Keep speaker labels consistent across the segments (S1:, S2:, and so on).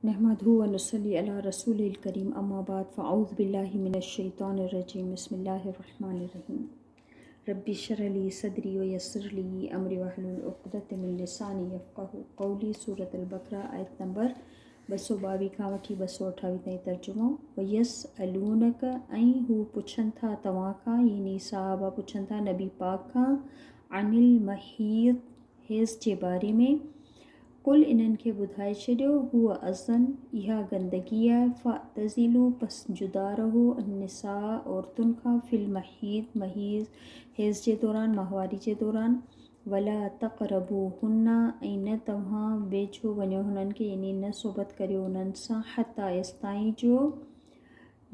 S1: نحمده ونصلي علي رسوله الڪريم اما بعد فاعوذ بالله من الشيطان الرجيم بسم الله الرحمن الرحيم ربي اشرح لي صدري ويسر لي امري واحلل عقدة من لساني يفقهوا قولي سورة البقره آيت نمبر 222 کان وٺي 228 تائين ترجمو ويسألونڪ ۽ هو پڇن ٿا توهان کان يعني صحابه پڇن ٿا نبي پاڪ کان عن المحيض حيض جي باري ۾ قل انهن کي ٻڌائي ڇڏيو، هو اذًا، اها گندگي آهي، فاعتزلوا، پس جدا رهو، النساء، عورتن کان، في المحيض، محيض، حيض جي دوران، ماهواري جي دوران، ولا تقربوهن، ۽ نه توهان ويجهو وڃو هنن کي، يعني نه صحبت ڪريو انهن سان، حتيٰ ايستائين جو،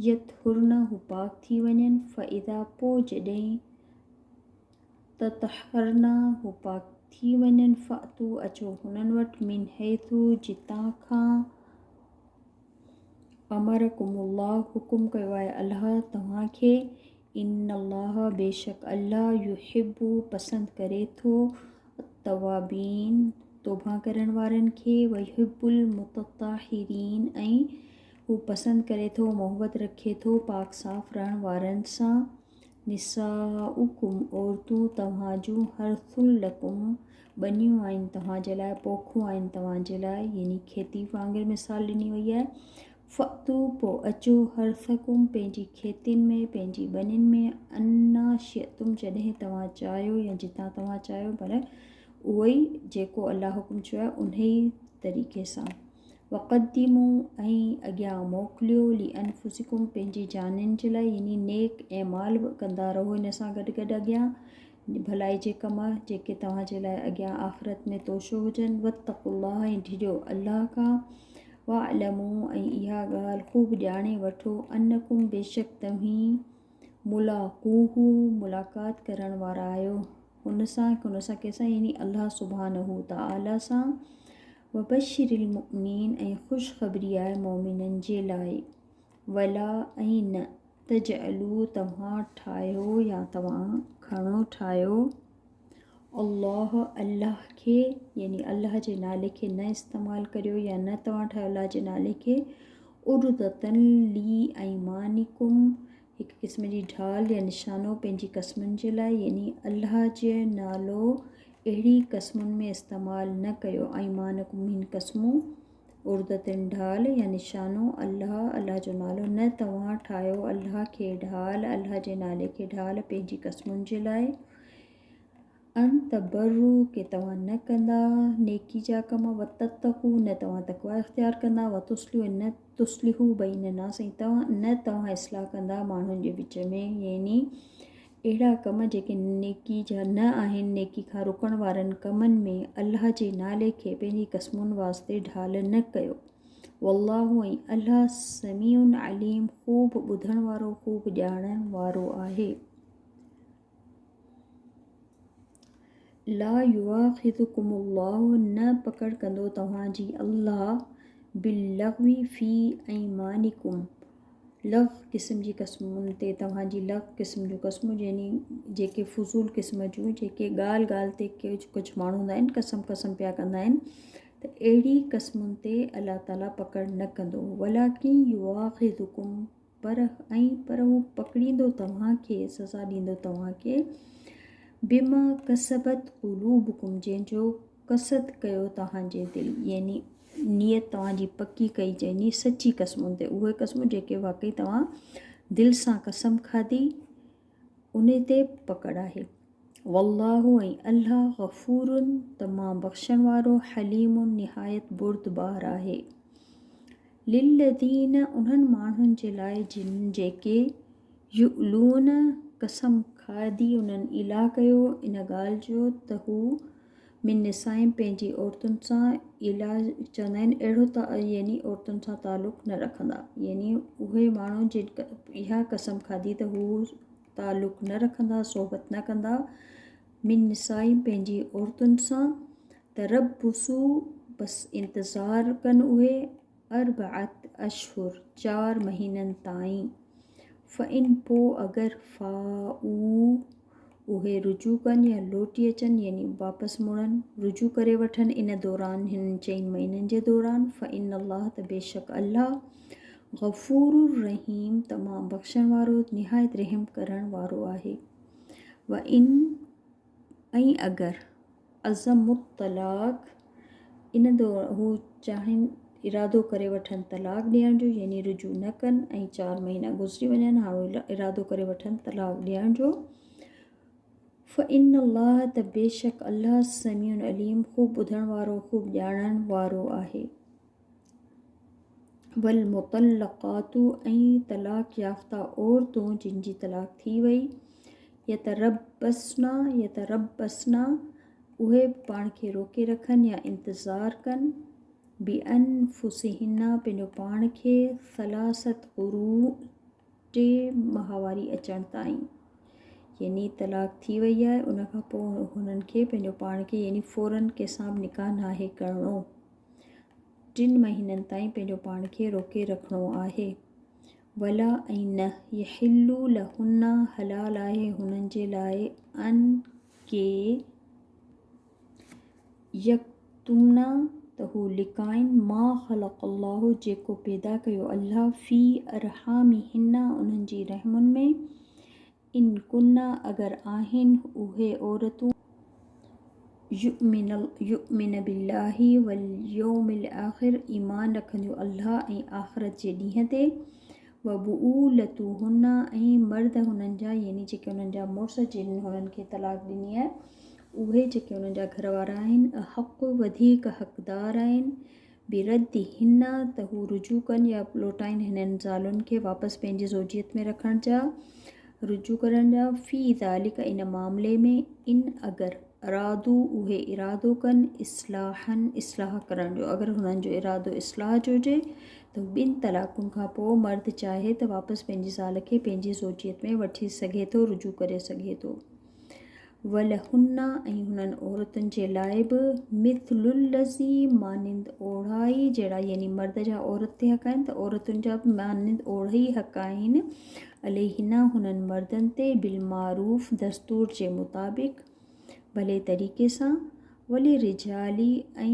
S1: يطهرن، هو پاڪ ٿي وڃن، فاذا، پوء جڏهن، تطهرن، هو پاڪ ٿي وڃن، فأتوا، اچو هنن وٽ، من حيث، جتان کان، امرڪم الله، حڪم ڪيو آهي الله توهان کي، ان الله، بيشڪ الله، يحب، پسند ڪري ٿو، التوابين، توبه ڪرڻ وارن کي، ويحب المتطهرين، ۽ هو پسند ڪري ٿو، محبت رکي ٿو، پاڪ صاف رهڻ وارن سان. نساؤڪم، عورتون توهان جون، حرث لڪم، ٻنيون آهن توهان جي لاء، پوکون آهن توهان جي لاء، يعني کيتي وانگر مثال ڏني وئي آهي، فأتو، پوء اچو، حرثڪم، پنهنجي کيتين ۾، پنهنجي ٻنين ۾، انيٰ شئتم، جڏهن توهان چاهيو يا جتان توهان چاهيو، پر اهو ئي جيڪو الله حڪم چيو آهي انهي طريقي سان. وقدموا ۽ اڳيان موڪليو لانفسڪم پنهنجي جانين جي لاء يعني نيڪ اعمال به ڪندا رهو ان سان گڏ گڏ اڳيان ڀلائي جي ڪم جيڪي توهان جي لاء اڳيان آخرت ۾ توشو هجن واتقوا الله ۽ ڊڄو الله کان واعلموا ۽ اها ڳالهه خوب ڄاڻي وٺو انڪم بيشڪ توهين ملاقوه ملاقات ڪرڻ وارا آهيو هن سان هن سان ڪنهن سان يعني الله سبحانه تعاليٰ سان وبشر المؤمنين ۽ خوشخبري آهي مؤمنن جي لاء ولا ۽ نه تجعلوا توهان ٺاهيو يا توهان کڻو ٺاهيو الله الله کي يعني الله جي نالي کي نه استعمال ڪريو يا نه توهان ٺاهيو الله جي نالي کي عرضة لي ايمانڪم هڪ قسم جي ڍال يا نشانو پنهنجي قسمن جي لاء يعني الله جي نالو اهڙي قسمن ۾ استعمال نه ڪيو ايمانڪم هن قسمون عرضة ڍال يا نشانو الله الله جو نالو نه توهان ٺاهيو الله کي ڍال الله جي نالي کي ڍال پنهنجي قسمن جي لاء ان تبروا ڪي توهان نه ڪندا نيڪي جا ڪم وتتقو نه توهان تقويٰ اختيار ڪندا وتصلحو ۽ نه تصلحو بين الناس ۽ توهان نه توهان اصلاح ڪندا ماڻهن جي وچ ۾ يعني اهڙا ڪم جيڪي نيڪي جا نه آهن نيڪي کان رڪڻ وارن ڪمن ۾ الله جي نالي کي پنهنجي قسمن واسطي ڍال نه ڪيو والله ۽ الله سميع عليم خوب ٻڌڻ وارو خوب ڄاڻڻ وارو آهي. لا يؤاخذڪم الله نه پڪڙ ڪندو توهان جي الله باللغو في ايمانڪم لغو قسم جي قسمن تي توهان جي لغو قسم جون قسمون يعني جيڪي فضول قسم جون جيڪي ڳالهه ڳالهه تي ڪجهه ڪجهه ماڻهو هوندا آهن قسم قسم پيا ڪندا آهن ته اهڙي قسمن تي الله تعالي پڪڙ نه ڪندو ولڪن يؤاخذڪم پر ۽ پر هو پڪڙيندو توهان کي، سزا ڏيندو توهان کي، بما ڪسبت قلوبڪم جنهن جو قصد ڪيو توهان جي دل يعني نيت توهان جي پڪي ڪئي يعني سچي قسمن تي اهي قسمون جيڪي واقعي توهان دل سان قسم کاڌي ان تي پڪڙ آهي والله ۽ الله غفور تمام بخشڻ وارو حليم نهايت بردبار آهي. للذين انهن ماڻهن جي لاء جن جيڪي يؤلون قسم کاڌي انهن ايلاء ڪيو ان ڳالهه جو ته هو من نسائهم پنهنجي عورتن سان ايلاء چوندا آهن اهڙو ته يعني عورتن سان تعلق نه رکندا يعني اهي ماڻهو جن اها قسم کاڌي ته هو تعلق نه رکندا صحبت نه ڪندا من نسائهم پنهنجي عورتن سان تربصوا بس انتظار ڪن اهي اربعة اشهر چار مهينن تائين فان پوء اگر فاءوا اهي رجوع ڪن يا لوٽي اچن يعني واپس مڙن، رجوع ڪري وٺن ان دوران هنن چئن مهينن جي دوران، فإن الله ته بيشڪ الله غفور رحيم تمام بخشڻ وارو نهايت رحم ڪرڻ وارو آهي. وإن ۽ اگر عزموا الطلاق ان دور هو چاهين ارادو ڪري وٺن طلاق ڏيڻ جو يعني رجوع نه ڪن ۽ چار مهينا گذري وڃن هاڻ ارادو ڪري وٺن طلاق ڏيڻ جو فإن الله ته بيشڪ الله سميع عليم خوب ٻڌڻ وارو خوب ڄاڻڻ وارو آهي. والمطلقات ۽ طلاق يافته عورتون جن جي طلاق ٿي وئي، يتربصن يتربصن اهي به پاڻ کي روڪي رکن يا انتظار ڪن، بانفسهن پنهنجو پاڻ کي، ثلاثة قروء ٽي ماهواري اچڻ تائين يعني طلاق ٿي وئي آهي ان کان پوء هنن کي پنهنجو پاڻ کي يعني فورن ڪنهن سان به نڪاح ناهي ڪرڻو. ٽن مهينن تائين پنهنجو پاڻ کي روڪي رکڻو آهي. ولا ۽ نه، يحل لهن حلال آهي هنن جي لاء ان ڪي يڪتمن ته هو لڪائن ما خلق الله جيڪو پيدا ڪيو الله في ارحامهن انهن جي رحمن ۾، ان ڪن اگر آهن اهي عورتون يؤمن بالله واليوم الاخر ايمان رکنديون الله ۽ آخرت جي ڏينهن تي وبعولتهن ۽ مرد هنن جا يعني جيڪي انهن جا مڙس جن هنن کي طلاق ڏني آهي اهي جيڪي انهن جا گهر وارا آهن احق وڌيڪ حقدار آهن بردهن ته هو رجوع ڪن يا لوٽائين هنن زالن کي واپس پنهنجي زوجيت ۾ رکڻ جا، رجوع ڪرڻ جا، في ذلڪ ان معاملي ۾، ان اگر ارادو اهي ارادو ڪن اصلاحا اصلاح ڪرڻ جو، اگر هنن جو ارادو اصلاح جو هجي ته هو ٻن طلاقن کان پوء مرد چاهي ته واپس پنهنجي زال کي پنهنجي زوجيت ۾ وٺي سگهي ٿو، رجوع ڪري سگهي ٿو. ولهن ۽ هنن عورتن جي لاء به مثل الذي مانند اوڙها ئي جهڙا يعني مرد جا عورت تي حق آهن ته عورتن جا به مانند اوڙها ئي حق آهن عليهن هنن مردن تي بالمعروف دستور جي مطابق ڀلي طريقي سان وللرجال ۽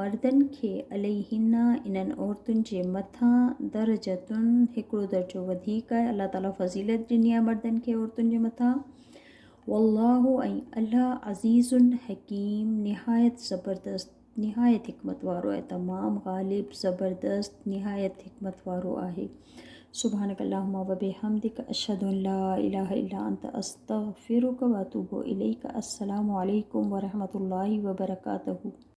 S1: مردن کي عليهن انهن عورتن جي مٿان درجة هڪڙو درجو وڌيڪ آهي الله تعالي فضيلت ڏني آهي مردن کي عورتن جي مٿان والله ۽ الله عزيز حڪيم نهايت زبردست نهايت حڪمت وارو آهي تمام غالب زبردست نهايت حڪمت وارو آهي سبحانك اللهم وبحمدك اشهد ان لا اله الا انت استغفرك واتوب اليك السلام عليكم ورحمه الله وبركاته.